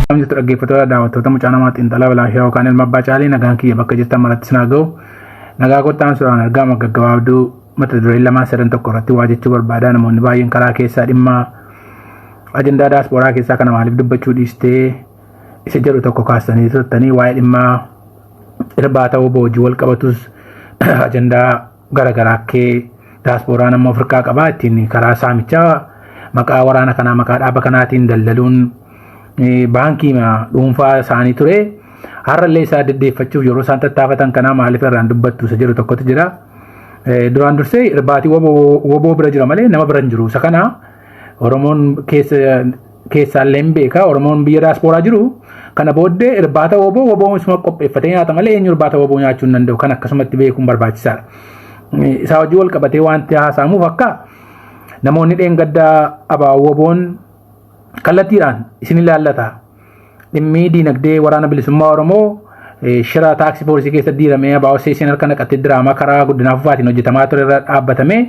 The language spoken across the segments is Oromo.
Akkam jirtu dhaggeeffattoota daawwattoota mucaa namaa xiinxalaa Bilaashaa yookaan ilma abbaa caalii nagaan kiyya bakka jirtan maratti sinaa ga'u. Nagaa kottaan suuraan argama gaggabaabduu mata dureen lamaa sadan tokko irratti waa jechuu barbaada. Namoonni baay'een karaa keessaa dhimma ajandaa daaspooraa keessaa kana maaliif dubbachuu dhiistee isa jedhu tokko kaastanii turtanii waa'ee dhimma irbaa ta'uu boojii wal qabatus ajandaa garaagaraa akkee daasporaan ammoo Afrikaa qabaa ittiin karaa saamichaa maqaa waraana kanaa maqaa dhaaba kanaatiin daldaluun baankii dhuunfaa isaanii ture. Har'allee isaa deddeeffachuuf yeroo isaan tattaafatan kanaa maaliif irraan dubbattu isa jedhu tokkotu jira. Duraan dursee irbaatii woboo bira jira malee nama bira hin jiru. Isa kana Oromoon keessaallee hin beeka. Oromoon biyya daaspooraa jiru. Kana booddee irbaata woboo woboon isuma qopheeffatee nyaata malee eenyu irbaata woboo nyaachuu hin danda'u. Kan akkasumatti beekuun barbaachisaadha. Isaa wajjin wal qabatee wanti haasa'amuuf akka namoonni dheengaddaa abaaboo woboon kallattiidhaan isin ilaallata. Dhimmi diinagdee waraana bilisummaa Oromoo shira taaksii poolisii keessatti diiramee abaaboo seesiin harka naqattee diraamaa karaa guddinaa fufaatiin hojjetamaa ture irra dhaabbatamee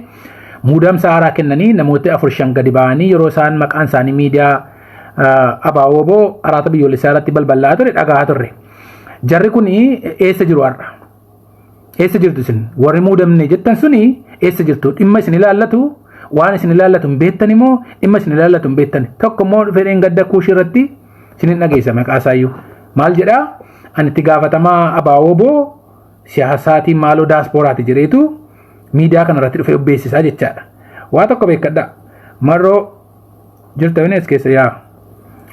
muudamsa haaraa kennanii namooti 4-5 gadi ba'anii yeroo isaan maqaan isaanii miidiyaa abaaboo woboo araata biyyoolessaa irratti balbal'aa ture dhagahaa turre. Jarri kun eessa jiru har'a? Eessa jirtu isin? Warri muudamne jettan suni eessa jirtu? Dhimma isin ilaallatu waan isin ilaallatu hin beektan immoo dhimma isin ilaallatu hin beektan. Tokko immoo dhufee dheengadda kuushii irratti isin hin dhageessa maqaa isaayyuu. Maal jedhaa? Ani itti gaafatamaa abaaboo boo siyaasaatiin maaloo daaspooraati jedheetu miidiyaa kana irratti dhufee beeksisaa jechaadha. Waa tokko beekadhaa. Marroo jirta binees keessa yaa.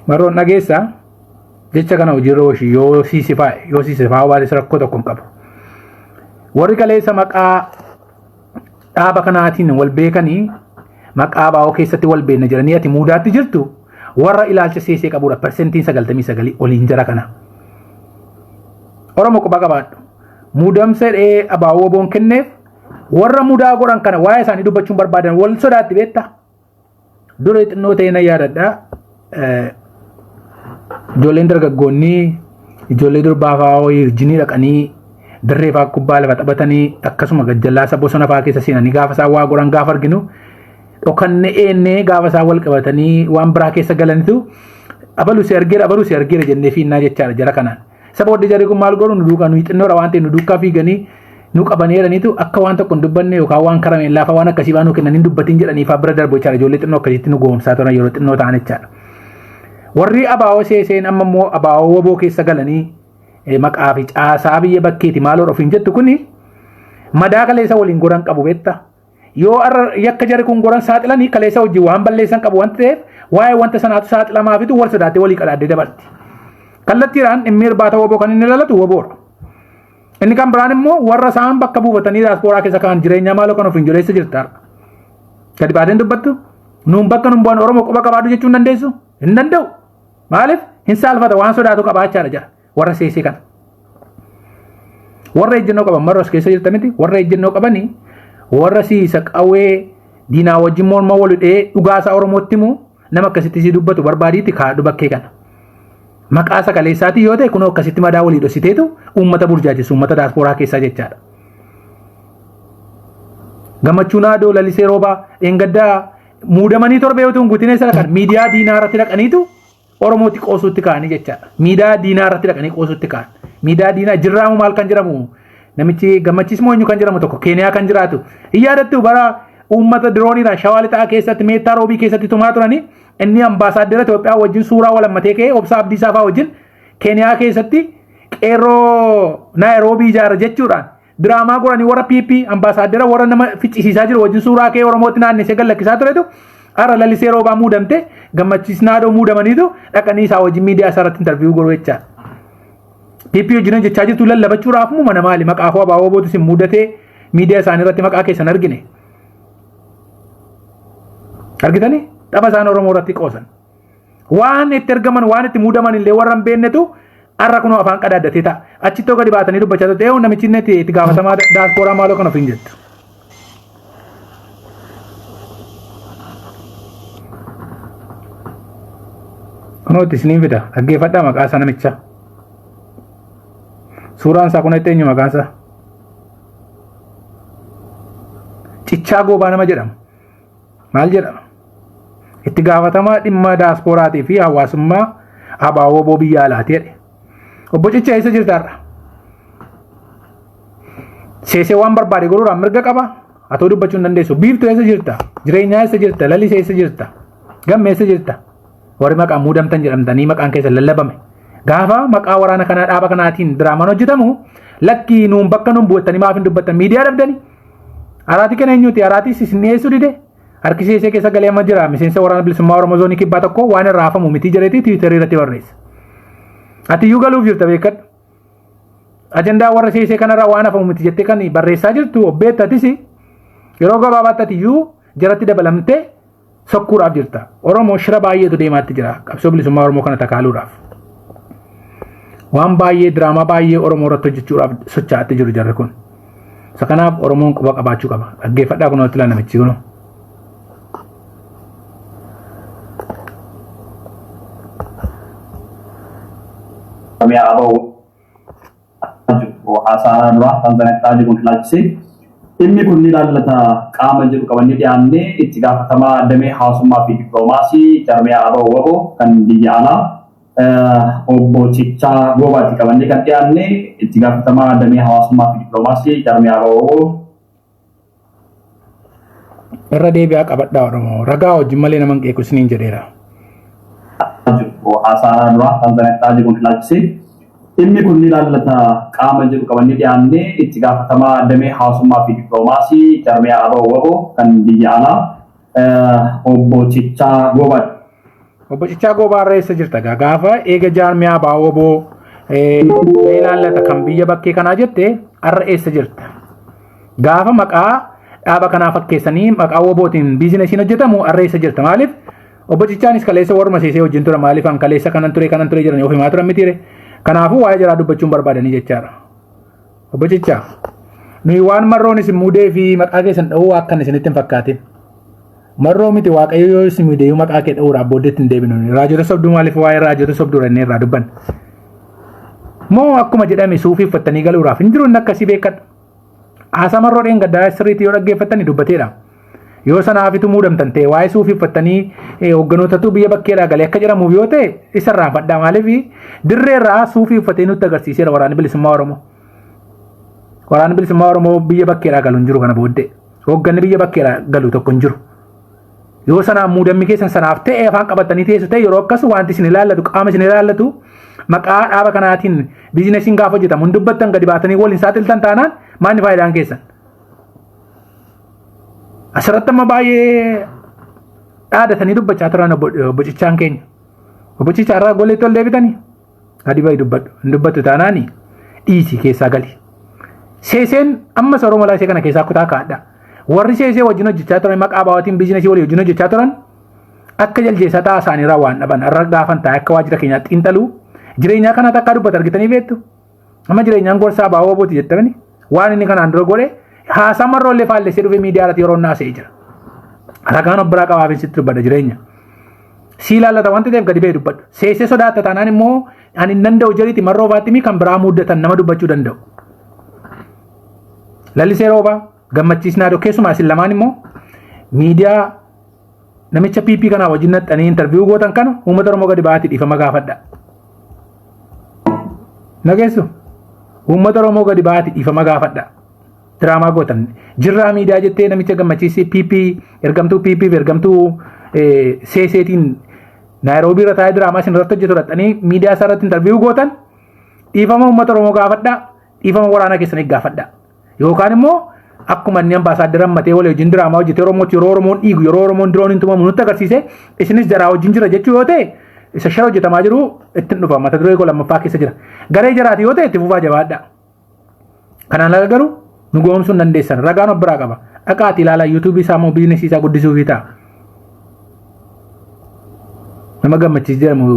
Marroon dhageessaa. Jecha kana hojiirra oolchi yoo siisifaa yoo siisifaa waanis rakkoo tokko hin qabu. Warri kaleessa maqaa dhaaba kanaatiin wal beekanii maqaa baa'oo keessatti wal beekna jedhanii ati muudaatti jirtu warra ilaalcha seesee qabudha persentiin 99 oliin jara kana. Oromo quba qabaadhu. Muudamsa jedhee abaa'oo boon kenneef warra mudaa godhan kana waa'ee isaanii dubbachuun barbaadan wal sodaatti beektaa? Dura xinnoo ta'e na yaadadha. Ijoolleen dargaggoonni ijoollee durbaa fa'aa wayii wajjinii dhaqanii dirree fa'aa kubbaa lafa taphatanii akkasuma gajjallaasa bosona fa'aa keessa seenanii gaafa isaan waa godhan gaafa arginu dhokanne eennee gaafa isaan wal qabatanii waan biraa keessa galanitu abalu si argeera abalu si argeera jennee fiinnaa jechaadha jara kanaan. Isa booddee jarri kun maal godhu nu duukaa nuyi xinnoodha waan ta'eef nu duukaa fiiganii nu qabaneeraniitu akka waan tokko hin dubbanne yookaan waan karameen laafa waan akkasii waan nu kennan hin dubbatin jedhanii faa bira darbu jechaadha. Ijoollee xinnoo akkasitti nu goomsaa turan yeroo xinnoo ta'an jechaadha. Warri abaa'oo seeseen amma immoo abaa'oo woboo keessa galanii maqaa fi caasaa biyya bakkeeti maaloo ofiin jettu kuni madaa kaleessa waliin goran qabu beektaa. Yoo har'a yakka jarri kun goran saaxilanii kaleessa hojii waan balleessan qabu waan ta'eef waa'ee wanta sanaatu saaxilamaafitu wal sodaattee walii qadaaddee dabarti. Kallattiidhaan dhimmi irbaata woboo kan inni ilaallatu woboodha. Inni kan biraan immoo warra isaan bakka buufatanii daaspooraa keessa kaan jireenya maaloo kan ofiin jireessa jirta har'a. Gadi baateen dubbattu nuun bakka nuun bu'an Oromoo quba qabaadhu jechuu hin dandeessu? Hin danda'u. Maaliif? Hin saalfata waan sodaatu qabaachaadha jara. Warra seesee kana. Warra ejjennoo qaban marra as keessa jirta miti warra ejjennoo qabanii warra siisa qawwee diinaa wajjin morma wal hidhee dhugaasaa Oromootti himu nama akkasitti si dubbatu barbaadiitti kaadhu bakkee kana. Maqaa sakaleessaatii yoo ta'e kunoo akkasitti madaa walii dhossiteetu uummata burjaajessu uummata daaspooraa keessaa jechaadha. Gammachuu Naadoo Lalisee Roobaa dheengaddaa muudamanii torbee utuu hin guutin eessa dhaqan miidiyaa diinaa irratti dhaqaniitu Oromootti qoosuutti ka'anii jechaadha. Miidiyaa diinaa irratti dhaqanii qoosuutti ka'an. Miidiyaa diinaa jirraamu maal kan jedhamu namichi gammachiis moo eenyu kan jedhamu tokko Keeniyaa kan jiraatu. Hin yaadattu bara uummata dirooniidhaan shawaa lixaa keessatti meettaa roobii keessatti tumaa turanii inni ambaasaaddera Itoophiyaa wajjin suuraa wal hammatee ka'ee obsaa Abdiisaa fa'aa wajjin Keeniyaa keessatti qeerroo Naayiroobii ijaara jechuudhaan diraamaa godhanii warra PP ambaasaaddera warra nama ficcisiisaa jiru wajjin suuraa kee Oromootti naannessee gad lakkisaa turetu har'a lalisee roobaa muudamte gammachiis naadoo muudamaniitu dhaqanii isaa wajjin miidiyaa isaa irratti intarviiyuu godhu jechaadha. PP wajjin hojjechaa jirtu lallabachuudhaaf moo mana maali maqaafuu abaaboo bootu isin muudatee miidiyaa isaanii irratti maqaa keessan argine. Argitanii tapha isaan Oromoo irratti qoosan. Waan itti ergaman waan itti muudaman illee warra hin beeknetu har'a kunoo afaan qadaaddatee ta'a. Achittoo gadi baatanii dubbachaa turte eeyyuu namichi inni itti gaafatamaa daaspooraa maaloo kan ofiin jettu. Kunoo itti isiniin fida dhaggeeffadhaa maqaa isaa namichaa. Suuraan isaa kun itti eenyu maqaan isaa? Cichaa Goobaa nama jedhama. Maal jedhama? Itti gaafatamaa dhimma daasporaatii fi hawaasummaa ABO biyya alaati jedhe. Obbo Cicha eessa jirta har'a? Seesee waan barbaade godhuudhaan mirga qaba. Atoo dubbachuu hin dandeessu. Biiftuu eessa jirta? Jireenyaa eessa jirta? Lalisee eessa jirta? Gamme eessa jirta? Warri maqaan muudamtan jedhamtanii maqaan keessan lallabame. Gaafa maqaa waraana kanaa dhaaba kanaatiin diraamaan hojjetamu lakkii nuun bakka nuun bu'attanii maaf hin dubbattan miidiyaa dhabdanii. Araatii kana eenyuti? Araatiis isin dhiyeessuu dide. Harki seesee keessa galee amma jira. Miseensa waraana bilisummaa Oromoo zoonii kibbaa tokko waan irraa hafamu mitii jedheeti tiwiitarii irratti barreessa. Ati iyyuu galuuf jirta beekadhu. Ajandaa warra seesee kanarraa waan hafamu miti jettee kan barreessaa jirtu obbeetta atis yeroo gabaabaatti ati iyyuu jaratti dabalamtee sokkuudhaaf jirta. Oromoo shira baay'eetu deemaatti jira qabsoo bilisummaa Oromoo kana takaaluudhaaf. Waan baay'ee diraamaa baay'ee Oromoo irratti hojjechuudhaaf socho'aatti jiru jarri kun. Isa kanaaf Oromoon quba qabaachuu qaba. Dhaggeeffadhaa kunoo itti namichi kunoo. Oromiyaa ABO jiru haasaa duraa Taanzaaniyaa jiru ilaalchisee dhimmi kun ni ilaallata qaama jedhu qabannee dhiyaannee itti gaafatamaa damee hawaasummaa fi dippiloomaasii jaarmiyaa ABO WBO kan biyya alaa obbo Cichaa Goobaatti qabannee kan dhiyaanne itti gaafatamaa damee hawaasummaa fi dippiloomaasii jaarmiyaa ABO WBO. Irra deebi'aa qabadhaa Oromoo. Ragaa wajjin malee nama hin qeequ isiniin jedheera. Jiru haasaa duraa Taanzaaniyaa jiru ilaalchisee dhimmi kun ni ilaallata qaama jedhu qabannee dhiyaannee itti gaafatamaa damee hawaasummaa fi dippiloomaasii jaarmiyaa ABO WBO kan biyya alaa obbo Cichaa Goobaati. Obbo Cichaa Goobaa irra eessa jirta gaa gaafa eega jaarmiyaa ABO WBO ni ilaallata kan biyya bakkee kanaa jette har'a eessa jirta? Gaafa maqaa dhaaba kanaa fakkeessanii maqaa WBOtiin biizinasiin hojjetamu har'a eessa jirta? Maaliif? Obbo Cichaanis kaleessa warruma seesee wajjin tura maaliif an kaleessa kanan ture kanan ture jedhanii of himaa turan mitiire. Kanaafuu waa'ee jaraa dubbachuun barbaadanii jechaadha. Obbo Cichaa nuyi waan marroon isin muudee fi maqaa keessan dha'uu akkan isinitti hin fakkaatin. Marroo miti waaqayyo yoo isin muudee maqaa kee dha'uudhaaf booddeetti hin deebinu. Raajota sobduu maaliif waa'ee raajota sobduu irra irraa dubban. Moo akkuma jedhame suufii uffattanii galuudhaaf hin jiru inni akkasii beekadha. Haasaa marroo dheengaddaa sirriitti yoo dhaggeeffattani dubbateedha. Yoo sanaafitu muudamtan ta'e waa'ee suufii uffattanii hoogganootatu biyya bakkeedhaa galee akka jedhamuuf yoo ta'e isa irraanfadhaa maaliif dirreerraa suufii uffatee nutti agarsiiseera waraanni bilisummaa Oromoo. Waraanni bilisummaa Oromoo biyya bakkeedhaa galu hin jiru kana booddee. Hoogganni biyya bakkeedhaa galu tokko hin jiru. Yoo sanaan muudamni keessan sanaaf ta'e afaan qabatanii teessu ta'e yeroo akkas wanti isin ilaallatu qaama isin ilaallatu maqaa dhaaba kanaatiin biizinasiin gaafa hojjetamu hin dubbattan gadi baatanii waliin saaxiltan taanaan maalni faayidaan keessan? Asirratti amma baay'ee dhaadatanii dubbachaa turan obbo Cichaan keenya. Obbo Cichaa irraa goleetti ol deebitanii gadi bahi dubbadhu. Hin dubbattu taanaani dhiisi keessaa gali. Seeseen ammas Oromoo laasee kana keessaa kutaa kaa'adha. Warri seesee wajjin hojjechaa turan maqaa baawwatiin biizinasii walii wajjin hojjechaa turan akka jaljeessaa ta'a isaaniirraa waan dhaban har'a gaafan taa'e akka waajjira keenyaatti xiinxaluu jireenyaa kana takkaa dubbata argitanii beektu. Amma jireenyaan gorsaa baawoo booti jettanii waan inni kanaan dura godhe haasaa marroollee faallessee dhufee miidiyaa irratti yeroo inni haasa'ee jira. Ragaan of biraa qabaafin sitti dubbadha jireenya. Si ilaallata wanti ta'eef gadi ba'ee dubbadhu. Seesee sodaatta taanaan immoo ani hin danda'u jedhiiti marroo faaximii kan biraa muddatan nama dubbachuu danda'u. Lalisee roobaa gammachiisnaa doo keessumaa isin lamaan immoo miidiyaa namicha PP kanaa wajjin naxxanii intarviiyuu gootan kana uummata Oromoo gadi ba'aatii dhiifama gaafadha. Nageessu uummata Oromoo gadi ba'aatii dhiifama gaafadha. Diraamaa gootan jirraa miidiyaa jettee namicha gammachiisee PP ergamtuu PP fi ergamtuu seeseetiin Naayiroobii irra taa'ee diraamaa isin irratti hojjetu dhaqxanii miidiyaa isaa irratti intarviiyuu gootan dhiifama uummata Oromoo gaafadha. Dhiifama waraana keessanii gaafadha. Yookaan immoo akkuma inni ambaasaaddara ammatee walii wajjin diraamaa hojjetee Oromootti yeroo Oromoon dhiigu yeroo Oromoon diroon hin tumamu nutti agarsiise isinis jaraa wajjin jira jechuu yoo ta'e isa shara hojjetamaa jiru ittiin dhufa mata duree koo lammaffaa keessa jira. Garee jaraati yoo ta'e itti fufaa jabaadha. Kanaan ala garuu nu goomsuu hin dandeessan ragaan of biraa qaba. Dhaqaati ilaalaa yuutuubii isaa immoo biizinasii isaa guddisuufii ta'a. Nama gammachiis jedhamu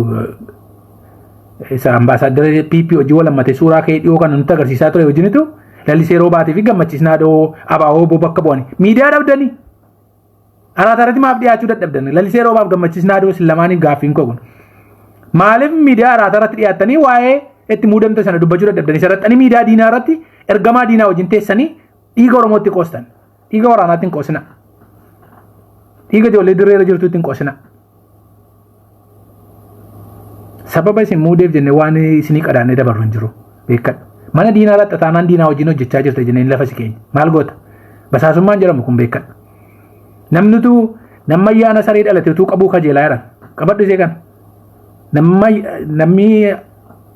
isa ambaasaaddara PP hojii wal hammate suuraa kee dhiyoo kan nutti agarsiisaa ture wajjinitu lalisee roobaatii fi gammachiisnaa dhoo abaaboo boo bakka bu'anii miidiyaa dhabdanii araata irratti maaf dhiyaachuu dadhabdan lalisee roobaaf gammachiisnaa dhoo isin lamaaniif gaaffiin koo kun maaliif miidiyaa araata irratti dhiyaattanii waa'ee itti muudamte sana dubbachuu dadhabdanii saraxanii miidiyaa diinaa irratti ergamaa diinaa wajjin teessanii dhiiga Oromootti qoostan dhiiga waraanaatti hin qoosina dhiiga ijoollee dirree irra jirtutti hin qoosina. Sababa isin muudeef jennee waan isinii qadaannee dabarru hin jiru. Beekadhu. Mana diinaa irratti taanaan diinaa wajjin hojjechaa jirta jennee lafa si keenya. Maal goota? Basaasummaan jedhamu kun beekadhu. Namnitu nama ayyaana saree dhalate utuu qabuu kajeelaa jedhan. Qabadhu isee kana. Namni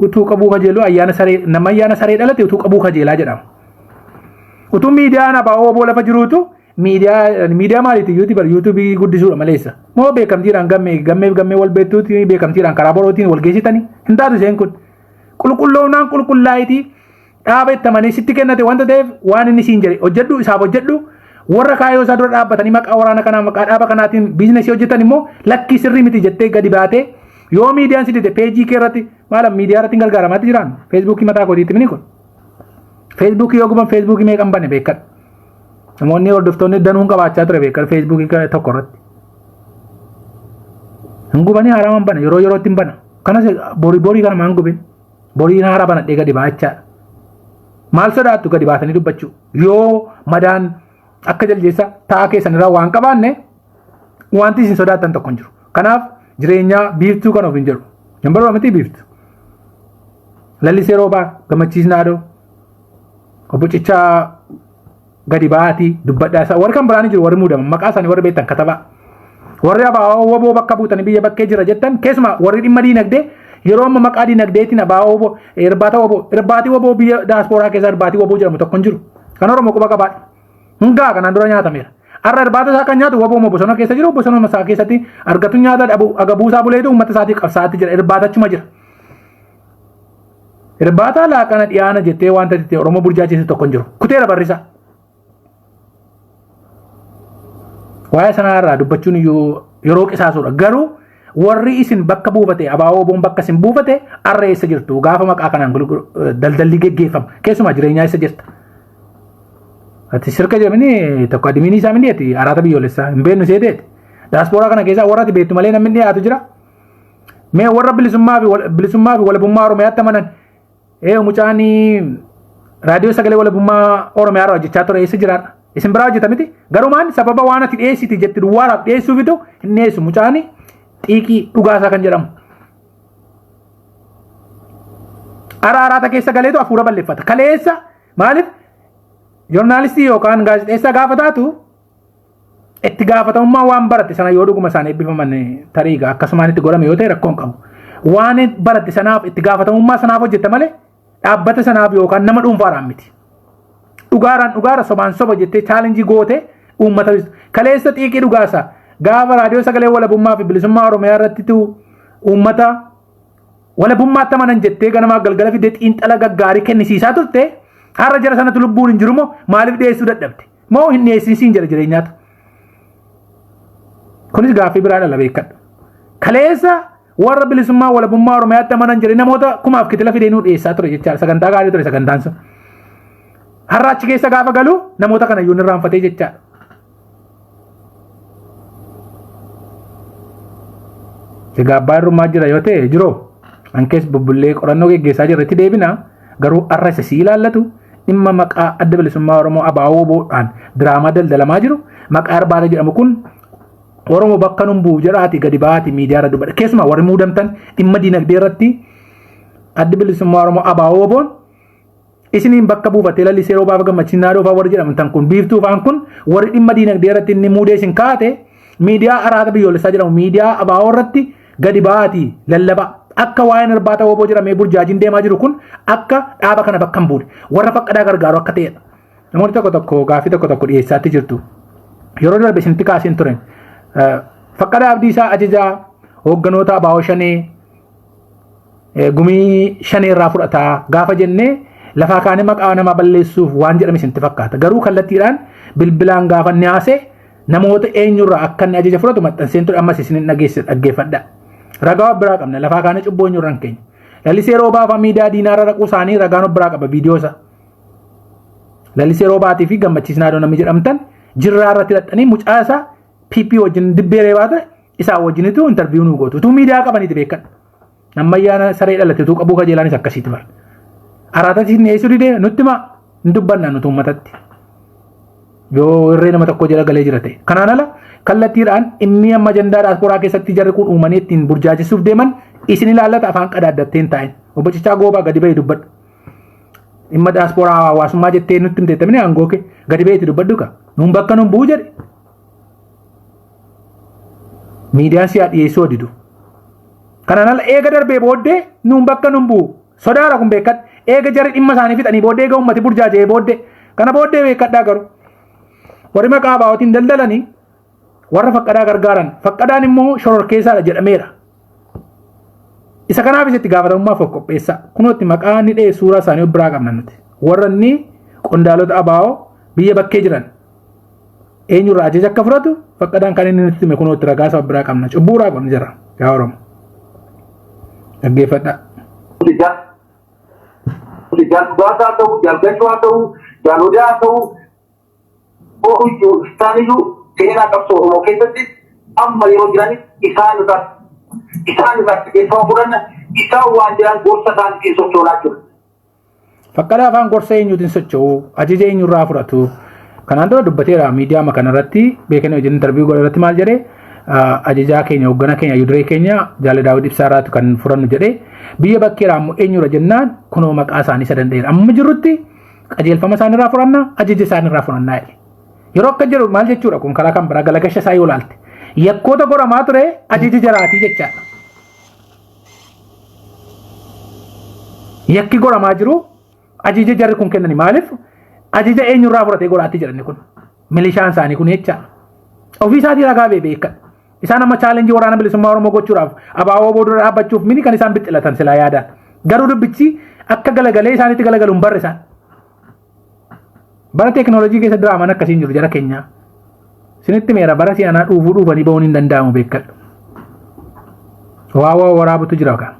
utuu qabuu kajeelu ayyaana saree nama ayyaana saree dhalate utuu qabuu kajeelaa jedhama. Utuu miidiyaan abaa'oo oboo lafa jiruutu miidiyaa miidiyaa maaliiti yuutii bar yuutuubii guddisuudha maleessa. Moo beekamtiidhaan gammee gammeef gammee wal beektuuti beekamtiidhaan karaa borootiin wal geessitanii hin taatu isheen kun. Qulqulloomnaan qulqullaa'itii dhaaba itti amanee sitti kennate wanta ta'eef waan inni siin jedhe hojjedhu, isaaf hojjedhu. Warra kaayyoo isaa dura dhaabbatanii maqaa waraana kanaa, maqaa dhaaba kanaatiin biizinasii hojjetan immoo lakkii sirrii miti jettee gadi baatee, yoo miidiyaan si dide peejii kee irratti maala miidiyaa irratti hin gargaaramaatti jiraan. Feesbuukii mataa kootiitti mini kun feesbuukii yoo guban feesbuukii meeqan bane beekadhu. Namoonni hordoftoonni danuun qabaachaa ture beekadhu. Feesbuukii tokko irratti hin gubanii haaraan bana, yeroo yerootti hin bana. Kanas borii borii kana maan gubin boriin haaraa banadhee gadi baachaa. Maal sodaattu gadi baatanii dubbachuu? Yoo madaan akka jaljeessa ta'a keessan irraa waan qabaanne wanti isin sodaattan tokko hin jiru. Kanaaf jireenya biiftuu kan of hin jedhu. Hin barbaadu miti biiftu. Lallisee Roobaa, Gammachiis Naadoo, Obbo Cichaa, gadi ba'aatii dubbadhaa. Isaa warri kan biraan jiru, warri muudaman, maqaa isaanii warri beektan katabaa. Warri abaa'oo woboo bakka buutanii biyya bakkee jira jettan, keessumaa warri dhimma diinagdee, yeroo amma maqaa diinagdeetiin abaa'oo woboo irbaata woboo irbaatii woboo biyya daaspooraa keessa irbaatii woboo jedhamu tokko hin jiru. Kan Oromoo quba qabaadha. Hungaa kanaan dura nyaatameera. Har'a irbaata isaa kan nyaatu woboo bosona keessa jiru, bosona isaa keessatti argatu nyaata dhabu agabuusaa buleetu uummata isaatiif qabsaa'aatti jira, irbaatachuma jira. Irbaata laaqana dhiyaana jettee wanta jettee Oromoo burjaajeessu tokko hin jiru. Kuteera barrisa. Waa'ee sanaa irraa dubbachuun iyyuu yeroo qisaasuudha. Garuu warri isin bakka buufate, abaa'oo oboon bakka isin buufate, har'a eessa jirtu gaafa maqaa kanaan daldalli geggeeffamu? Keessumaa jireenyaa eessa jirta? Ati sirka jedhamini tokko adimiinii isaa miti, ati araata biyyoolessaa hin beeknu seeteeti. Daaspooraa kana keessaa warra ati beektu malee namni dhiyaatu jira. Mee warra bilisummaa fi walabummaa Oromiyaatti amanan, ee mucaan raadiyoo sagalee walabummaa Oromiyaa irraa hojjechaa ture eessa jiraadha? Isin biraa hojjeta miti? Garumaan sababa waan ati dhiyeessiti jetti duwwaadhaaf dhiyeessuufitu hin dhiyeessu mucaan xiiqii dhugaasaa kan jedhamu. Ara araata keessa galeetu hafuura balleeffata. Kaleessa maaliif joornaalistii yookaan gaazexeessaa gaafa taatu itti gaafatamummaa waan baratte sana, yoo dhuguma isaan eebbifaman tarii egaa akkasumaan itti godhame yoo ta'e rakkoon qabu. Waan baratte sanaaf itti gaafatamummaa sanaaf hojjetta malee dhaabbata sanaaf yookaan nama dhuunfaadhaan miti. Dhugaadhaan dhugaadha, sobaan soba jettee chaalenjii goote uummata kaleessa xiiqii dhugaasa gaafa raadiyoo sagalee walabummaa fi bilisummaa Oromiyaa irratti uummata walabummaatti amanan jettee ganamaa galgala fidee xiinxala gaggaarii kennisiisaa turte, har'a jara sanatu lubbuun hin jiru moo maaliif dhiyeessuu dadhabde? Moo hin dhiyeessin siin jedha jireenyaatu? Kunis gaaffii biraa dhala, beekadhu. Kaleessa warra bilisummaa walabummaa Oromiyaatti amanan jedhee namoota kumaaf kitila fidee nuu dhiyeessaa ture jechaadha. Sagantaa gaarii ture sagantaan sun. Har'a achi keessa gaafa galu namoota kana iyyuu irraanfatee jechaadha. Egaa abbaa irrummaa jira yoo ta'e jiroo ankees bubbullee qorannoo geggeessaa jirra, itti deebina. Garuu har'a isa si ilaallatu dhimma maqaa Adda Bilisummaa Oromoo ABO boodhaan diraamaa daldalamaa jiru, maqaa irbaata jedhamu kun Oromoo bakka nun bu'u jedhaati gadi ba'aati miidiyaa irra dubbadha. Keessumaa warri muudamtan dhimma diinagdee irratti Addi Bilisummaa Oromoo ABO boon isiniin bakka buufatee, Lallisee Roobaa fi Gammachiis Naadoo fa'aa warri jedhamtan kun, Biiftuu fa'aan kun, warri dhimma diinagdee irratti inni muudee isin kaate, miidiyaa Araata Biyyoolessaa jedhamu, miidiyaa ABO irratti gadi ba'aati lallabaa. Akka waa'een irbaata woboo jedhamee burjaajiin deemaa jiru kun akka dhaaba kana bakka hin buune, warra faqqadaa gargaaru akka ta'edha. Namoonni tokko tokko gaaffii tokko tokko dhiyeessaatti jirtu. Yeroo darbe isinitti kaaseen turen. Faqqadaa Abdiisaa ajajaa hoogganoota ABO shanee gumii shanee irraa fudhataa gaafa jennee lafaa kaanee maqaa namaa balleessuuf waan jedhame isinitti fakkaata. Garuu kallattiidhaan bilbilaan gaafa inni haasee namoota eenyurraa akka inni ajaja fudhatu maxxanseen ture, ammas isin dhageesse, dhaggeeffadha. Ragaa of biraa qabna, lafaa kaanee cubbuu eenyurraa hin keenya. Lalisee Roobaa fa'aa miidiyaa diinaarra raquu isaanii ragaan of biraa qaba, viidiyoo isaa. Lalisee Roobaatii fi Gammachiis Naadoo namni jedhamtan jirraa irratti hidhattanii mucaa isaa PP wajjin dibbee reebaa ture isaa wajjinitu intarviiyuu nu gootu. Utuu miidiyaa qabaniiti beekan. Ammayyaana saree dhalate utuu qabuu kajeelaanis akkasiiti bara. Araatatti isin dhiyeessuu didee nutti himaa, hin dubbannaa nuti uummatatti. Yoo irree nama tokko jala galee jira ta'e. Kanaan ala kallattiidhaan inni amma ajandaa daasporaa keessatti jarri kun uumanii ittiin burjaajessuuf deeman Isin ilaallata afaan qadaaddattee hin taa'in. Obbo Cichaa Goobaa gadi bahii dubbadhu. Dhimma daaspooraa hawaasummaa jettee nutti himteettamini aangoo kee gadi bahiitti dubbadhu ka. Nuun bakka nuun bu'u jedhe. Miidiyaan si'a dhiyeessuu didu. Kanaan ala eega darbee booddee nuun bakka nuun bu'u. Sodaara kun beekadha. Eega jarri dhimma isaanii fixanii booddee eega uummati burjaaja'ee booddee. Kana booddee beekadhaa garuu. Warri maqaa abaa'ootiin daldalanii warra faqqadaa gargaaran. Faqqadaan immoo shororkeessaadha jedhameera. Isa kanaafis itti gaafatamummaaf of qopheessaa. Kunootti maqaa inni dha'e suuraa isaanii of biraa qabna nuti. Warra inni qondaalota abaa'oo biyya bakkee jiran eenyurraa ajaja akka fudhatu faqqadaan kan inni nutti hime kunootti ragaa isaa of biraa qabna. Cubbuu irraa qabna jira. Yaa Oromoo. Dhaggeeffadhaa. Jaal Dhugaasaa haa ta'u, Jaal Gashuu haa ta'u, Jaal Odaa haa ta'u, isaaniyyuu seenaa qabsoo Oromoo keessatti amma yeroo jiran isaan irraa qajeelfama fudhanna, isaan waan jiran gorsa isaaniitiin sochoonaa jiru. Faqqadaa afaan gorsa eenyuutiin socho'u, ajaja eenyurraa fudhatu. Kanaan dura dubbateera miidiyaa kanarratti beekanii hojii interview godhe irratti maal jedhee, ajajaa keenya, hoggana keenya, yuduree keenya Jaale Daawud Ibsaa irraatu kan fudhannu jedhee, biyya bakkeeraa immoo eenyurra jennaan kunoo maqaa isaanii sadan dheera. Amma jirrutti qajeelfama isaanirraa fudhanna, ajaja isaanirraa fudhannaa jedhe. Yeroo akka jedhu maal jechuudha kun? Karaa kan biraa galagasha isaa yoo ilaalte, yakkoota godhamaa ture ajaja jaraatii jechaadha. Yakki godhamaa jiru ajaja jarri kun kennani. Maaliif ajaja eenyurraa fudhatee godhaatti jedhani kun milishaan isaanii kun jecha ofii isaatii ragaa bee beekan. Isaan amma challenge waraana bilisummaa Oromoo gochuudhaaf abaaboo boodura dhaabbachuuf mini kan isaan bixxilatan silaa yaadaan. Garuu dubbichi akka galagalee isaanitti galagalu hin barre isaan. Bara teekinooloojii keessa diraamaan akkasiin jiru jara keenyaa. Isinitti meera, bara si'anaa dhuufuu dhuufanii bahuun hin danda'amu, beekadhu. Waa waa waraabutu jira kan.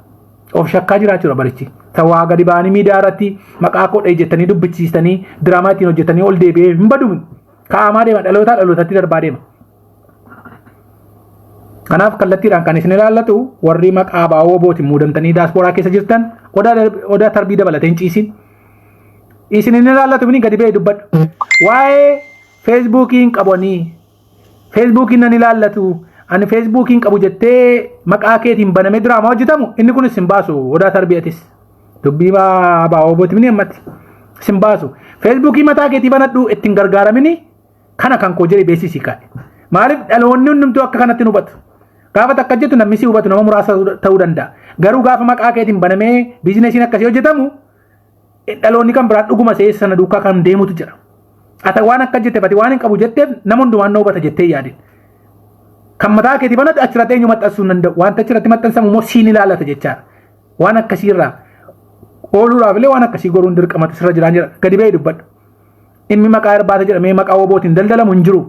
Of shakkaa jiraachuudha barichi. Tawaa gadi ba'anii miidiyaa irratti maqaa koo dha'e jettanii dubbichiistanii diraamaa ittiin hojjetanii ol deebi'ee hin badu. Kaa'amaa deema, dhalootaa dhalootatti darbaa deema. Kanaaf kallattiidhaan kan isin ilaallatu, warri maqaa baawoo bootiin muudamtanii daaspooraa keessa jirtan, odaa tarbii dabalatee hin ciisin. Isin hin ilaallatu mini gadi ba'ee dubbadhu. Waa'ee Feesbuukiin qabanii Feesbuukiin nan ilaallatu, ani Feesbuukiin qabu jettee maqaa keetiin banamee diraamaa hojjetamu inni kunis sin baasu. Odaa tarbiyatis. Dubbii baawoo booti mini ammatti sin baasu. Feesbuukii mataa keetii banadhu, ittiin gargaaramini, kana kan koo jedhe beeksisii kaa'e. Maaliif dhaloonni hundumtuu akka kanatti nu hubatu? Gaafa takka jettu namni si hubatu nama muraasa ta'uu danda'a. Garuu gaafa maqaa keetiin banamee biizinesiin akkasii hojjetamu, dhaloonni kan biraan dhuguma seessa sana duukaa kan deemutu jira. Ati waan akka jetteef, ati waan hin qabu jetteef nama hundumaan na hubata jettee yaadin. Kan mataa keetii banatu achirratti eenyu maxxansuu hin danda'u. Wanta achirratti maxxansamu immoo siin ilaallata jechaadha. Waan akkasiirraa ooluudhaaf illee waan akkasii goruun dirqamatu sirra jiraan jira. Gadi ba'ee dubbadhu. Dhimmi maqaa irbaata jedhamee maqaa wobootiin daldalamu hin jiru.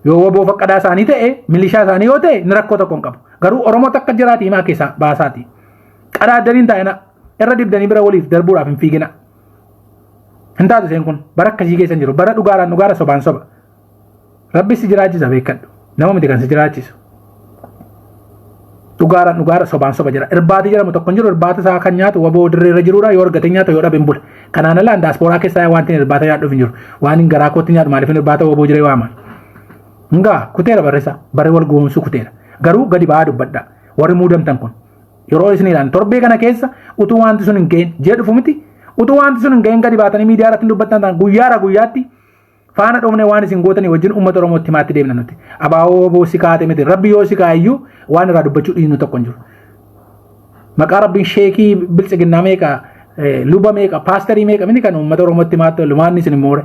Yoo woboo faqqadaa isaanii ta'e, milishaa isaanii yoo ta'e, inni rakkoo tokko hin qabu. Garuu Oromoo takka jiraati himaa keessaa baasaati. Qadaaddanii hin taa'ina. Irra dibdanii bira waliif darbuudhaaf hin fiigina. Hin taatu isheen kun, bara akkasii keessa hin jiru. Bara dhugaadhaan dhugaadha, sobaan soba. Rabbi si jiraachisa, beekadhu. Nama miti kan si jiraachisu. Dhugaadhaan dhugaadha, sobaan soba jira. Irbaati jedhamu tokko hin jiru. Irbaata isaa kan nyaatu waboo dirree irra jirudha. Yoo argate nyaata, yoo dhabe hin bula. Kanaan alaan daaspooraa keessaa wanti irbaata nyaadhuuf hin jiru. Waan hin garaa kootti nyaadhu maaliif irbaata waboo jiree waama? Ngaa kuteera barreessa. Barri wal goomsuu kuteera. Garuu gadi ba'aa dubbadha. Warri muudamtan kun yeroo isin ilaalan torbee kana keessa utuu wanti sun hin ga'in, ji'a dhufu miti, utuu wanti sun hin ga'in gadi baatanii miidiyaa irratti dubbattan ta'an, guyyaadha guyyaatti faana dhoofne waan isin gootanii wajjin uummata Oromootti himaatti deemna nuti. Abaaboo waboo si kaa'ate miti. Rabbi yoo si kaa'e waan irraa dubbachuu dhiisnu tokko hin jiru. Maqaa Rabbiin sheekii biltsiginnaa meeqa, luba meeqa, paasterii meeqa mini kan uummata Oromootti himaatti lumaanni isin moore.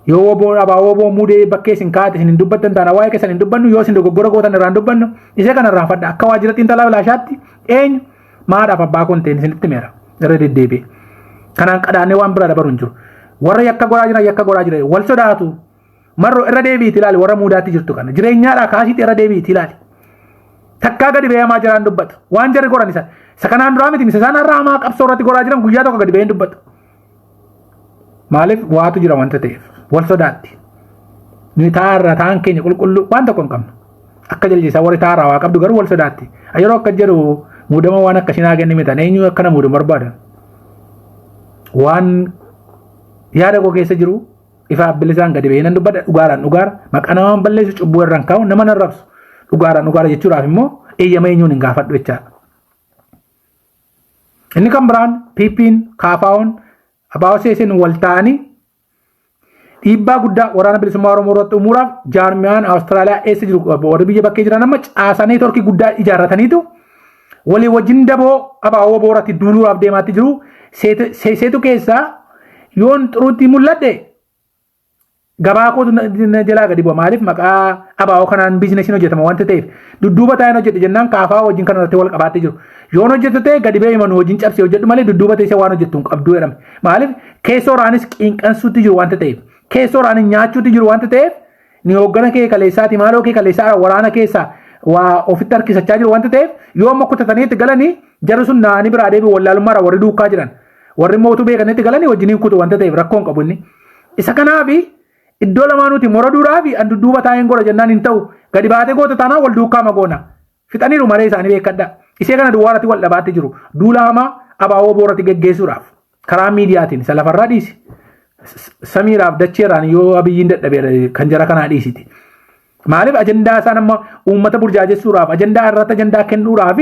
Yoo waboo abaaboo waboo muudee bakkee isin kaa'ate isin hin dubbattan taana, waa'ee keessan hin dubbannu. Yoo isin dogoggora gootan irraa hin dubbannu. Isee kana irraa fadha akka waajjira xiinxalaa bilaashaatti eenyu maadhaaf abbaa kun ta'in isinitti meera irra deddeebi'e. Kanaan qadaannee waan biraa dabaru hin jiru. Warra yakka godhaa jiran yakka godhaa jiran wal sodaatu. Marroo irra deebi'iiti ilaali, warra muudaatti jirtu kana. Jireenyaadhaa kaasiitti irra deebi'iiti ilaali. Takkaa gadi ba'ee hamaa jiraan dubbatu. Waan jarri godhan isa. Isa kanaan duraa miti, isa isaan har'a hamaa qabsoo irratti godhaa jiran guyyaa tokko gadi ba'ee hin dubbatu. Maaliif? Waatu jira wanta ta'eef wal sodaatti. Nuyi taa'arra ta'an keenya qulqulluu, waan tokko hin qabnu. Akka jaljeessaa warri taa'arraa waa qabdu garuu wal sodaatti. Yeroo akka jedhu muudama waan akkasii naa kenni mitan, eenyu akkana muudamu barbaadan. Waan yaada koo keessa jiru ifa bilisaan gadi ba'ee nan dubbadha. Dhugaadhaan dhugaara, maqaa namaan balleessu, cubbuu irraan kaa'u, nama nan rabsu, dhugaadhaan dhugaara jechuudhaaf immoo eeyyama eenyuun hin gaafadhu jechaadha. Inni kan biraan PP'n, KFO'n, ABO seeseen wal ta'anii dhiibbaa guddaa waraana bilisummaa Oromoo irratti uumuudhaaf jaarmiyaan Awustiraaliyaa eessa jiru warri biyya bakkee jiran amma caasaa neetworkii guddaa ijaarrataniitu walii wajjin daboo ABO booratti duuluudhaaf deemaatti jiru. Seeseetu keessaa yoon xuruutti mul'adhe gabaa kootu na jalaa gadi bu'a. Maaliif maqaa ABO kanaan biizinesiin hojjetama wanta ta'eef dudduuba taa'een hojjedhe jennaan KFO wajjin kan irratti wal qabaattee jiru. Yoon hojjettu ta'e gadi ba'ee manu wajjin cabsee hojjedhu malee dudduuba teessee waan hojjettu hin qabdu jedhame. Maaliif keessoo raanis qiinqansuutti jiru wanta ta'eef keessoo raanis nyaachuutti jiru wanta ta'eef ni hooggana kee kaleessaati maaloo kee kaleessaa waraana keessaa waa ofitti harkisachaa jiru wanta ta'eef yoo amma kutatanii itti galanii jarri sun naanii biraa deebi'u wallaalummaadhaan warri duukaa jiran warri mootuu beekanitti galanii wajjiniin kutu wanta ta'eef rakkoon qabu inni. Isa kanaafi iddoo lamaanuuti moroduudhaa fi an dudduuba taa'een godha jennaan hin ta'u gadi baatee goota taanaan wal duukaa magoona. Fixaniiru maree isaanii beekadha. Isee kana duwwaarratti wal dhabaatti jiru. Duula hamaa ABO booratti geggeessuudhaaf karaa miidiyaatiin isa lafarraa dhiisi. Samiidhaaf dacheerraan yoo Abiyyiin dadhabeera kan jara kanaa dhiisiti. Maaliif ajandaa isaan amma uummata burjaajessuudhaaf ajandaa irratti ajandaa kennuudhaaf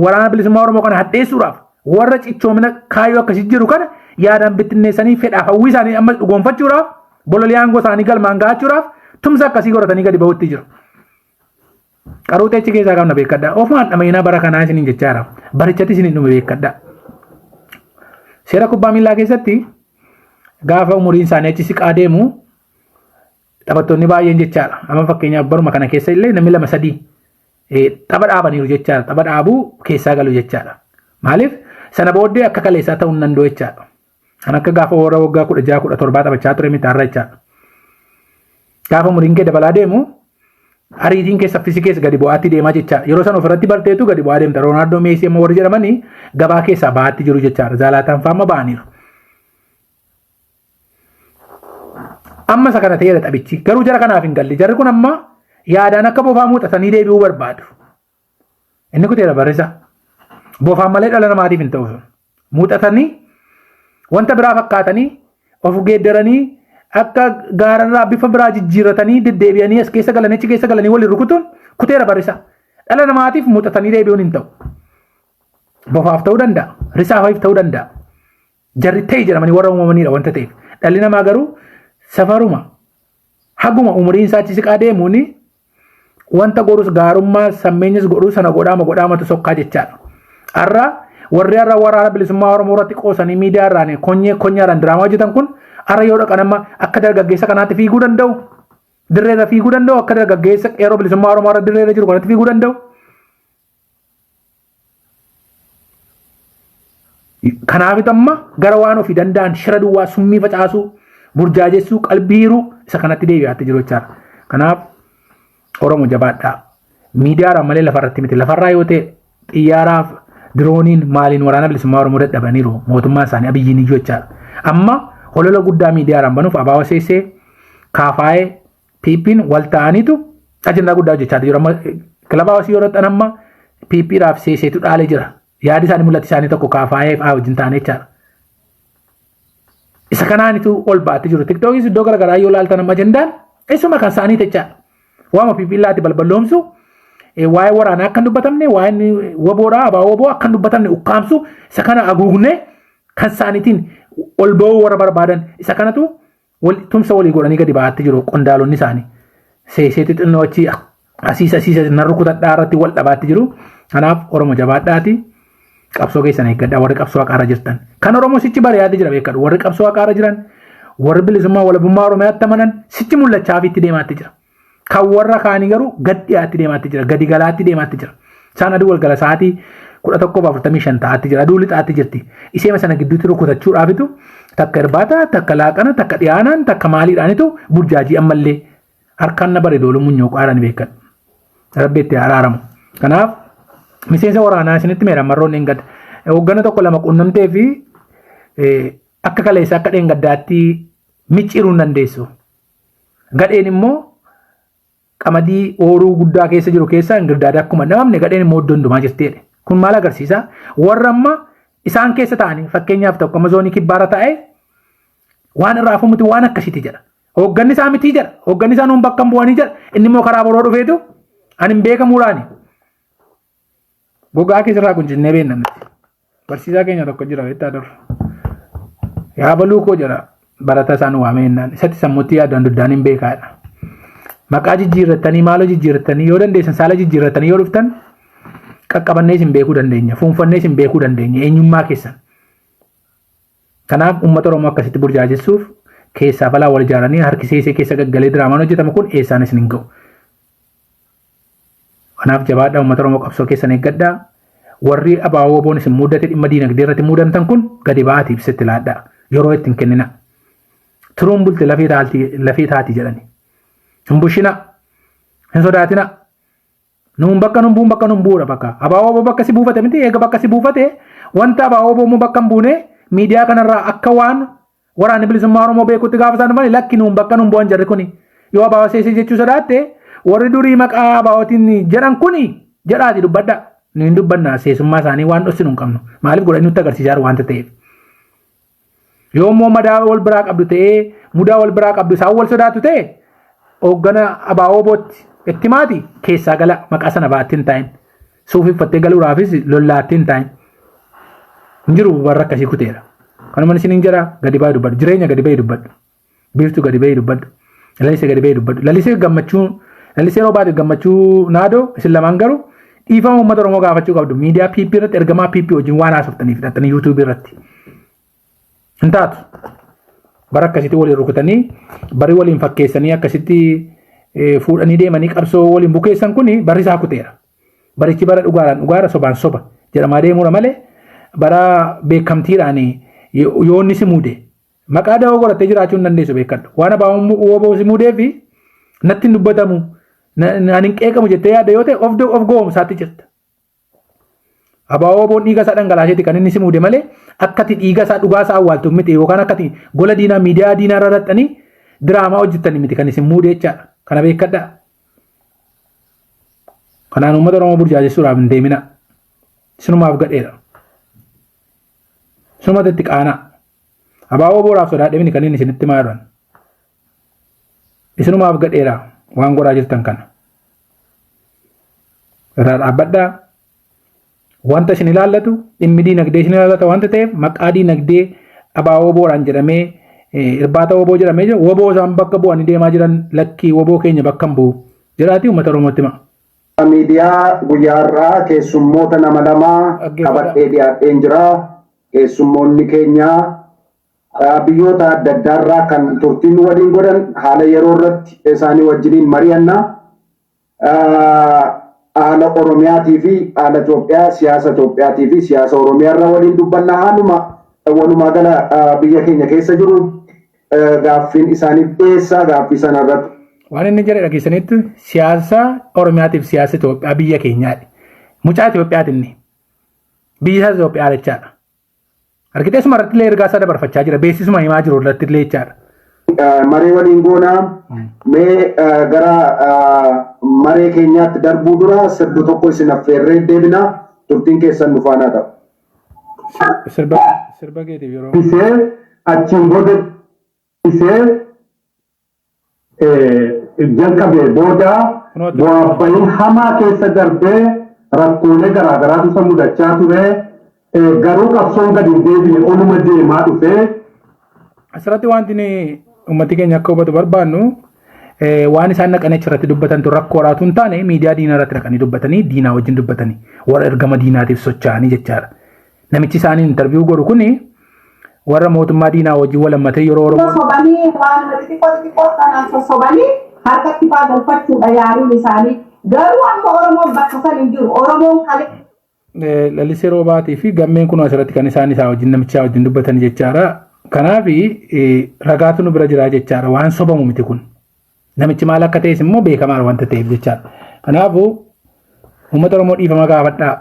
waraana bilisummaa Oromoo kana hadheessuudhaaf warra cichoomina kaayyoo akkasii jiru kana yaadaan bittinneessanii fedhaaf hawwii isaanii amma dhugoonfachuudhaaf bololii aangoo isaanii galmaan gahachuudhaaf tumsa akkasii godhatanii gadi bahutti jiru. Qaruuxee achi keessaa qabna beekadha. Ofumaan dhamainaa bara kanaa isiniin jechaa jira. Barichatti isiniin dhume beekadha. Seera kubbaa miillaa keessatti gaafa umuriin isaanii achi siqaa deemu taphattoonni baay'een jechaadha. Amma fakkeenyaaf baruma kana keessa illee namni lama sadii tapha dhaabaniiru jechaadha. Tapha dhaabuu keessaa galu jechaadha. Maaliif sana booddee akka kaleessaa ta'uu hin danda'u jechaadha. Kan akka gaafa warra waggaa 16 17 taphachaa ture miti har'a jechaadha. Gaafa umuriin kee dabalaa deemu ariitiin kee saffisi keessa gadi bu'aatti deemaa jechaadha. Yeroo sana ofirratti barteetu gadi bu'aa deemta. Roonaaldoo Meesii amma warri jedhamanii gabaa keessaa ba'aatti jiru jechaadha. Zaalaataan fa'aa amma ba'aniiru. Amma isa kana ta'eera taphichi. Garuu jara kanaaf hin galle. Jarri kun amma yaadaan akka bofaa muuxatanii deebi'uu barbaadu. Inni kuteera barrisa. Bofaan malee dhala namaatiif hin ta'u sun. Muuxatanii wanta biraa fakkaatanii of geeddaranii akka gaararraa bifa biraa jijjiirratanii deddeebi'anii as keessa galanii achi keessa galanii waliin rukutuun kuteera barrisa. Dhala namaatiif muuxatanii deebi'uun hin ta'u. Bofaaf ta'uu danda'a. Risaaf ta'uu danda'a. Jarri ta'e jedhamanii warra uumamanidha wanta ta'eef. Dhalli namaa garuu safaruma haguma umuriin isaa achi siqaa deemuun wanta godhus gaarummaa sammeenyas godhuu sana godhaama godhaamatu sokkaa jechaadha. Har'a warri har'a waraana bilisummaa Oromoo irratti qoosanii miidiyaa irraan konyee konyaadhaan diraamaa hojjetan kun har'a yoo dhaqan amma akka dargaggeessa kanaatti fiiguu danda'u. Dirreerra fiiguu danda'u akka dargaggeessa qeerroo bilisummaa Oromoo irra dirreerra jiru kanatti fiiguu danda'u. Kanaafit amma gara waan ofii danda'an shira duwwaa summii facaasuu, burjaajessuu, qalbii hiruu isa kanatti deebi'aatti jiru jechaadha. Kanaaf Oromo jabaadhaa. Miidiyaadhaan malee lafarratti miti. Lafarraa yoo ta'e xiyyaaraaf dirooniin maaliin waraana bilisummaa Oromoo dadhabaniiru mootummaan isaanii Abiyyiin iyyuu jechaadha. Amma holola guddaa miidiyaadhaan banuuf abaawoo seessee kaafaa'ee PP'n wal ta'aniitu ajandaa guddaa hojjechaa jiru. Amma kilaba hawaasii yeroo ta'an amma PP'dhaaf seeseetu dhaalee jira. Yaadi isaanii mul'ati isaanii tokko kaafaa'ee fa'aa wajjin ta'anii jechaadha. Isa kanaanitu ol ba'aatti jiru. Tiktookis iddoo garaagaraa yoo ilaaltan amma ajandaan isuma kan isaanii jechaadha. Waama PP laati balballoomsu waa'ee waraanaa akka hin dubbatamne waa'ee waboodhaa abaa waboo akka hin dubbatamne ukkaamsu isa kana haguugnee kan isaaniitiin ol ba'uu warra barbaadan isa kanatu tumsa walii godhanii gadi ba'aatti jiru qondaalonni isaanii. Seeseetti xinnoo achi asiis asiis nan rukutadhaa irratti wal dhabaatti jiru. Kanaaf Oromo jabaadhaati. Qabsoo keessan eeggadhaa warri qabsoo haqaarra jirtan. Kan Oromoo sichi bari'aatti jira beekadhu. Warri qabsoo haqaarra jiran warri bilisummaa walabummaa Oromiyaatti amanan sichi mul'achaa fi itti deemaatti jira. Kan warra kaanii garuu gad dhiyaatti deemaatti jira. Gadi galaatti deemaatti jira. Isaan aduu walgala sa'aatii 11:45 ta'aatti jira. Aduu lixaatti jirti. Iseema sana gidduutti rukutachuudhaafitu takka irbaata, takka laaqana, takka dhiyaanaan, takka maaliidhaanitu burjaajii ammallee harkaan na bareedooluu munyooqaadhaan beekan. Rabbi itti araaramu. Kanaaf miseensa waraanaa isinitti meera marroon hin gad. Hoggana tokko lama quunnamtee fi akka kaleessa akka dheengaddaatti micciiruu hin dandeessu. Gadheen immoo qamadii ooruu guddaa keessa jiru keessaa ingirdaada akkuma dhabamne gadheen immoo iddoo hundumaa jirti jedhe. Kun maal agarsiisa? Warra amma isaan keessa ta'anii fakkeenyaaf tokko amma zoonii kibbaarra taa'ee waan irraa hafu miti waan akkasiiti jedha. Hoogganni isaa miti jedha. Hoogganni isaa nuun bakka hin bu'anii jedha. Inni immoo karaa boroo dhufeetu ani hin beekamuudhaani. Gogaa keessarraa kun jinnee beenna nuti. Barsiisaa keenya tokko jira beektaa dur. Yaa baluu koo jedha barataa isaan waamee jennaan isatti sammuutti yaadaan duddaan hin beekaadha. Maqaa jijjiirrattanii, maaloo jijjiirrattanii, yoo dandeessan saala jijjiirrattanii yoo dhuftan qaqqabannee isin beekuu dandeenya, fuunfannee isin beekuu dandeenya eenyummaa keessan. Kanaaf uummata Oromoo akkasitti burjaajessuuf keessaa balaa wal ijaaranii harkisee keessa gaggalee diraamaan hojjetamu kun eessaan isin hin ga'u. Kanaaf jabaadhaa, uummata Oromoo, qabsoo keessan eeggadhaa. Warri abaaboo boon isin muddate dhimma diinagdee irratti muudamtan kun gadi ba'aatii ibsitti laadhaa. Yeroo ittiin kennina. Turuun bulte lafee taati jedhani. Hin bushina. Hin sodaatina. Nuun bakka nun buun bakka nun bu'uudha bakka. Abaaboo bakka si buufate miti, eega bakka si buufate wanta abaaboo immoo bakka hin buune miidiyaa kanarraa akka waan waraanni bilisummaa Oromoo beekutti gaafa isaan dhufani, lakki, nuun bakka nun bu'an jarri kuni. Yoo abaaboo seesee jechuu sodaatte, warri durii maqaa abaabootiin jedhan kuni jedhaati dubbadha. Nu hin dubbannaa, seesummaa isaanii waan dhossinu hin qabnu. Maaliif godhanii nutti agarsiisaa jiru waanta ta'eef. Yoo immoo madaa wal biraa qabdu ta'ee, mudaa wal biraa qabdu, isaan wal sodaatu ta'e, hooggana abaaboo bootti itti maati keessaa gala, maqaa sana baatti hin taa'in. Suufii uffattee galuudhaafis lollaatti hin taa'in. Hin jiru, warra akkasii kuteera. Kanuma isiniin jedha, gadi ba'ee dubbadhu. Jireenya gadi ba'ee dubbadhu. Biiftuu gadi ba'ee dubbadhu. Lalisee gadi ba'ee dubbadhu. Lalisee Gammachuu, Lalisee Roobaatiif Gammachuu Naadoo, isin lamaan garuu dhiifama uummata Oromoo gaafachuu qabdu. Miidiyaa PP irratti ergamaa PP wajjin waan haasoftaniif hidhattanii YouTube irratti. Hin taatu. Bara akkasitti waliin rukutanii, bari waliin fakkeessanii, akkasitti fuudhanii deemanii qabsoo waliin bukeessan kuni barri isaa kuteera. Barichi bara dhugaadhaan dhugaadha, sobaan soba jedhamaa deemuudha malee, bara beekamtiidhaan yoonni si muude maqaa da'oo godhattee jiraachuu hin dandeessu, beekadhu. Waan abbaan woboo si muudee fi natti hin dubbatamu, naan hin qeeqamu jettee yaadda yoo ta'e, of gowwoomsaatti jirta. Abaa woboon dhiiga isaa dhangalaaseeti kan inni si muude malee akkati dhiiga isaa dhugaa isaa awwaaltu miti, yookaan akkati gola diinaa, miidiyaa diinaa irra raxxanii diraamaa hojjettanii miti kan isin muude jechaadha. Kana beekadhaa. Kanaan uummata Oromoo burjaajessuudhaaf hin deemina. Sinumaaf gadheedha. Sinumatti itti qaanaa. Abaa woboodhaaf sodaadhe miti kan inni isinitti himaa jiran. Isinumaaf gadheedha waan godhaa jirtan kana. Irraa dhaabbadhaa. Wanta isin ilaallatu, dhimmi diinagdee isin ilaallata wanta ta'eef, maqaa diinagdee abaa woboodhaan jedhamee irbaata woboo jedhamee jira. Woboo isaan bakka bu'anii deemaa jiran, lakkii, woboo keenya bakka hin bu'u jedhaatii uummata Oromootti hima. Miidiyaa guyyaa har'aa keessummoota nama lamaa Dhaggeeffadhaa. qabadhee dhiyaadheen jira. Keessummoonni keenya biyyoota adda addaarraa kan turtiin waliin godhan haala yeroo irratti isaanii wajjiniin mari'anna. Haala Oromiyaatii fi haala Itoophiyaa, siyaasa Itoophiyaatii fi siyaasa Oromiyaa irra waliin dubbanna. Haaluma walumaa gala biyya keenya keessa jiru gaaffiin isaaniif dhiyeessaa, gaaffii sana irratti Waan inni jedhe dhageessanitti, siyaasa Oromiyaatiif siyaasa Itoophiyaa biyya keenyaadha. Mucaa Itoophiyaati inni. Biyyi isaa Itoophiyaa jechaadha. Argitee, suma irratti illee ergaa isaa dabarfachaa jira. Beeksisuma himaa jiru irratti illee jechaadha. Maree waliin goonaa. Mee gara maree keenyaatti darbuu dura sirbi tokko isin affeerree deebina, turtiin keessan nu faanaa ta'u. Sirba keetiif yeroo. Isee achiin booda isee jalqabee booda bu'aa bahii hamaa keessa darbee rakkoolee garaagaraatu isa mudachaa ture. Garuu qabsoon gadi hin deebine, oluma deemaa dhufee. Asirratti wanti uummati keenya akka hubatu barbaannu, waan isaan dhaqanii achirratti dubbatantu rakkoodhaatu hin taane, miidiyaa diinaa irratti dhaqanii dubbatanii, diinaa wajjin dubbatanii, warra ergama diinaatiif socho'anii jechaadha. Namichi isaanii interview godhu kuni warra mootummaa diinaa wajjin wal hammatee yeroo Oromoo Sobanii waan xixiqqoo xixiqqoo kanaan sossobanii harkatti faa galfachuudha yaaliin isaanii. Garuu amma Oromoon bakka san hin jiru. Oromoon kalee Lalisee Roobaatii fi Gammeen kun asirratti kan isaan isaa wajjin, namichaa wajjin dubbatan jechaadha. Kanaaf ragaatu nu bira jira jechaadha. Waan sobamu miti kun. Namichi maal akka ta'es immoo beekamaadha wanta ta'eef jechaadha. Kanaafuu uummata Oromoo dhiifama gaafadhaa.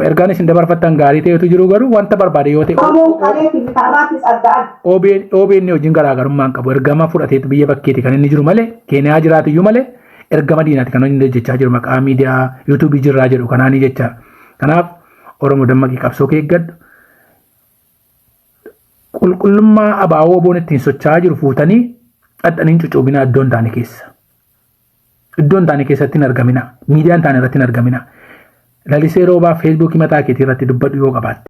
Ergaan isin dabarfattan gaarii ta'etu jiru, garuu wanta barbaade yoo ta'e Oromoon kalee fi karraattis adda adda. OBN wajjin garaagarummaa hin qabu. Ergama fudhateetu biyya bakkeeti kan inni jiru malee, Keeniyaa jiraatu iyyuu malee, ergama diinaati kan inni hojjechaa jiru maqaa miidiyaa yuutuubii jirraa jedhu kanaanii jechaadha. Kanaaf Oromoo dammaqii, qabsoo kee eeggadhu. Qulqullummaa abaaboo boon ittiin socho'aa jiru fuutanii xaxxanii hin cucuubinaa iddoo hin taane keessa. Iddoo hin taane keessatti hin argamina. Miidiyaa hin taane irratti hin argamina. Lalisee Roobaa, Feesbuukii mataa keetii irratti dubbadhu yoo qabaatte.